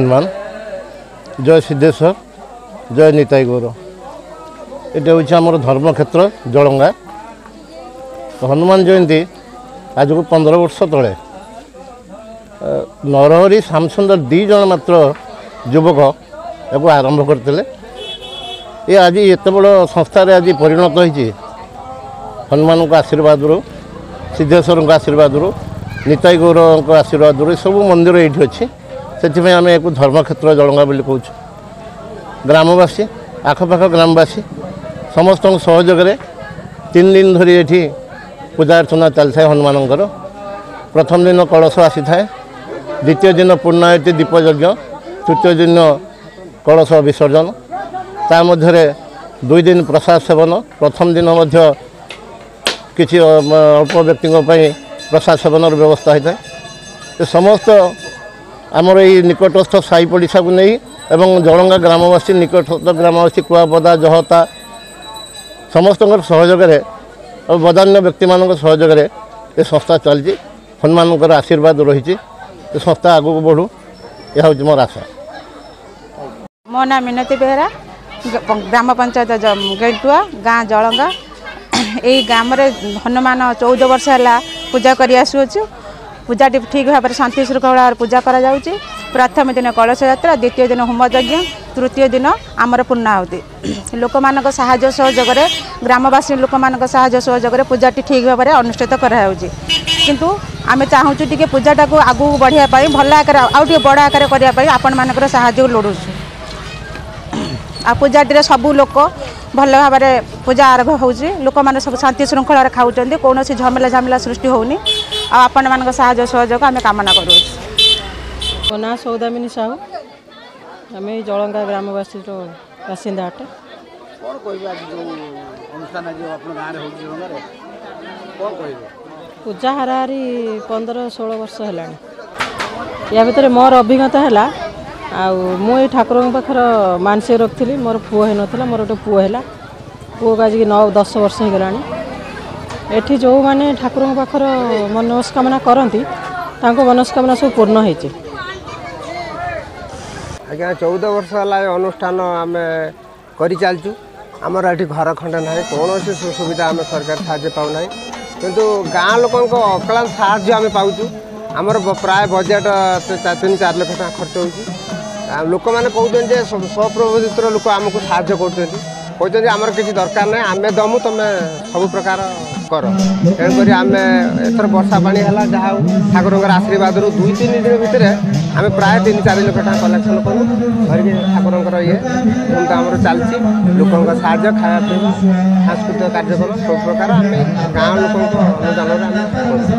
ହନୁମାନ, ଜୟ ସିଦ୍ଧେଶ୍ୱର, ଜୟ ନିତାଇ ଗୌର। ଏଇଟା ହେଉଛି ଆମର ଧର୍ମକ୍ଷେତ୍ର ଜଳଙ୍ଗା। ହନୁମାନ ଜୟନ୍ତୀ ଆଜକୁ 15 ବର୍ଷ ତଳେ ନରହରି ଶ୍ୟାମସୁନ୍ଦର 2 ଜଣ ମାତ୍ର ଯୁବକ ଏହାକୁ ଆରମ୍ଭ କରିଥିଲେ। ଏ ଆଜି ଏତେ ବଡ଼ ସଂସ୍ଥାରେ ଆଜି ପରିଣତ ହୋଇଛି ହନୁମାନଙ୍କ ଆଶୀର୍ବାଦରୁ, ସିଦ୍ଧେଶ୍ୱରଙ୍କ ଆଶୀର୍ବାଦରୁ, ନିତାଇ ଗୌରଙ୍କ ଆଶୀର୍ବାଦରୁ। ଏସବୁ ମନ୍ଦିର ଏଇଠି ଅଛି, ସେଥିପାଇଁ ଆମେ ଏହାକୁ ଧର୍ମକ୍ଷେତ୍ର ଜଳଙ୍ଗା ବୋଲି କହୁଛୁ। ଗ୍ରାମବାସୀ, ଆଖପାଖ ଗ୍ରାମବାସୀ ସମସ୍ତଙ୍କ ସହଯୋଗରେ 3 ଦିନ ଧରି ଏଠି ପୂଜା ଅର୍ଚ୍ଚନା ଚାଲିଥାଏ ହନୁମାନଙ୍କର। ପ୍ରଥମ ଦିନ କଳସ ଆସିଥାଏ, ଦ୍ୱିତୀୟ ଦିନ ପୂର୍ଣ୍ଣାହୁତି ଦୀପଯଜ୍ଞ, ତୃତୀୟ ଦିନ କଳସ ବିସର୍ଜନ। ତା ମଧ୍ୟରେ 2 ଦିନ ପ୍ରସାଦ ସେବନ। ପ୍ରଥମ ଦିନ ମଧ୍ୟ କିଛି ଅଳ୍ପ ବ୍ୟକ୍ତିଙ୍କ ପାଇଁ ପ୍ରସାଦ ସେବନର ବ୍ୟବସ୍ଥା ହୋଇଥାଏ। ଏ ସମସ୍ତ ଆମର ଏଇ ନିକଟସ୍ଥ ସାହି ପଡ଼ିଶାକୁ ନେଇ ଏବଂ ଜଳଙ୍ଗା ଗ୍ରାମବାସୀ, ନିକଟସ୍ଥ ଗ୍ରାମବାସୀ, କୁଆପଦା, ଜହତା ସମସ୍ତଙ୍କର ସହଯୋଗରେ ଆଉ ବଦାନ୍ୟ ବ୍ୟକ୍ତିମାନଙ୍କ ସହଯୋଗରେ ଏ ସଂସ୍ଥା ଚାଲିଛି। ହନୁମାନଙ୍କର ଆଶୀର୍ବାଦ ରହିଛି, ଏ ସଂସ୍ଥା ଆଗକୁ ବଢ଼ୁ, ଏହା ହେଉଛି ମୋର ଆଶା। ମୋ ନାଁ ମିନତୀ ବେହେରା, ଗ୍ରାମ ପଞ୍ଚାୟତ ଗେଣ୍ଟୁଆ, ଗାଁ ଜଳଙ୍ଗା। ଏଇ ଗ୍ରାମରେ ହନୁମାନ 14 ବର୍ଷ ହେଲା ପୂଜା କରି ଆସୁଅଛୁ। ପୂଜାଟି ଠିକ୍ ଭାବରେ ଶାନ୍ତି ଶୃଙ୍ଖଳାରେ ପୂଜା କରାଯାଉଛି। ପ୍ରଥମ ଦିନ କଳସ ଯାତ୍ରା, ଦ୍ୱିତୀୟ ଦିନ ହୋମ ଯଜ୍ଞ, ତୃତୀୟ ଦିନ ଆମର ପୂର୍ଣ୍ଣାହୁତି। ଲୋକମାନଙ୍କ ସାହାଯ୍ୟ ସହଯୋଗରେ, ଗ୍ରାମବାସୀ ଲୋକମାନଙ୍କ ସାହାଯ୍ୟ ସହଯୋଗରେ ପୂଜାଟି ଠିକ୍ ଭାବରେ ଅନୁଷ୍ଠିତ କରାଯାଉଛି। କିନ୍ତୁ ଆମେ ଚାହୁଁଛୁ ଟିକେ ପୂଜାଟାକୁ ଆଗକୁ ବଢ଼ିବା ପାଇଁ, ଭଲ ଆକାରରେ ଆଉ ଟିକେ ବଡ଼ ଆକାରରେ କରିବା ପାଇଁ ଆପଣମାନଙ୍କର ସାହାଯ୍ୟ ଲୋଡ଼ୁଛୁ। ଆଉ ପୂଜାଟିରେ ସବୁ ଲୋକ ଭଲ ଭାବରେ ପୂଜା ଆରମ୍ଭ ହେଉଛି। ଲୋକମାନେ ସବୁ ଶାନ୍ତି ଶୃଙ୍ଖଳାରେ ଖାଉଛନ୍ତି, କୌଣସି ଝାମେଲା ଝାମେଲା ସୃଷ୍ଟି ହେଉନି। ଆଉ ଆପଣମାନଙ୍କ ସାହାଯ୍ୟ ସହଯୋଗ ଆମେ କାମନା କରୁଅଛୁ। ମୋ ନାଁ ସୌଦାମିନୀ ସାହୁ, ଆମେ ଏଇ ଜଳଙ୍ଗା ଗ୍ରାମବାସୀର ବାସିନ୍ଦା ଅଟେ। କ'ଣ କହିବେ ଆଜି ଯେଉଁ ଅନୁଷ୍ଠାନ ଆଜି ଆପଣ ଗାଁରେ ହେଉଛି ଜଳଙ୍ଗାରେ, କ'ଣ କହିବେ? ପୂଜା ହାରାହାରି 15-16 ବର୍ଷ ହେଲାଣି। ୟା ଭିତରେ ମୋର ଅଭିଜ୍ଞତା ହେଲା, ଆଉ ମୁଁ ଏଇ ଠାକୁରଙ୍କ ପାଖରେ ମାନସିକ ରଖିଥିଲି, ମୋର ପୁଅ ହେଇନଥିଲା, ମୋର ଗୋଟେ ପୁଅ ହେଲା। ପୁଅକୁ ଆଜିକି 9-10 ବର୍ଷ ହେଇଗଲାଣି। ଏଠି ଯେଉଁମାନେ ଠାକୁରଙ୍କ ପାଖରେ ମନସ୍କାମନା କରନ୍ତି ତାଙ୍କ ମନସ୍କାମନା ସବୁ ପୂର୍ଣ୍ଣ ହେଇଛି। ଆଜ୍ଞା, 14 ବର୍ଷ ହେଲା ଏ ଅନୁଷ୍ଠାନ ଆମେ କରିଚାଲିଛୁ। ଆମର ଏଠି ଘର ଖଣ୍ଡେ ନାହିଁ, କୌଣସି ସୁବିଧା ଆମେ ସରକାର ସାହାଯ୍ୟ ପାଉନାହିଁ, କିନ୍ତୁ ଗାଁ ଲୋକଙ୍କ ଅକ୍ଳାନ୍ତ ସାହାଯ୍ୟ ଆମେ ପାଉଛୁ। ଆମର ପ୍ରାୟ ବଜେଟ୍ 3-4 ଲକ୍ଷ ଟଙ୍କା ଖର୍ଚ୍ଚ ହେଉଛି। ଆଉ ଲୋକମାନେ କହୁଛନ୍ତି ଯେ ସ୍ୱପ୍ରବୋଧିତ ଲୋକ ଆମକୁ ସାହାଯ୍ୟ କରୁଛନ୍ତି, କହୁଛନ୍ତି ଆମର କିଛି ଦରକାର ନାହିଁ, ଆମେ ଦମୁ, ତୁମେ ସବୁ ପ୍ରକାର କର। ତେଣୁକରି ଆମେ ଏଥର ବର୍ଷା ପାଣି ହେଲା, ଯାହା ହଉ ଠାକୁରଙ୍କର ଆଶୀର୍ବାଦରୁ 2-3 ଦିନ ଭିତରେ ଆମେ ପ୍ରାୟ 3-4 ଲକ୍ଷ ଟଙ୍କା କଲେକ୍ସନ୍ କଲୁ ଧରିକି। ଠାକୁରଙ୍କର ଇଏ ଧୁମଧାମରେ ଚାଲିଛି, ଲୋକଙ୍କ ସାହାଯ୍ୟ, ଖାଇବା ପିଇବା, ସାଂସ୍କୃତିକ କାର୍ଯ୍ୟକ୍ରମ ସବୁ ପ୍ରକାର ଆମେ ଗାଁ ଲୋକଙ୍କ ଅନୁଦାନରେ ଆମେ କରୁଛୁ।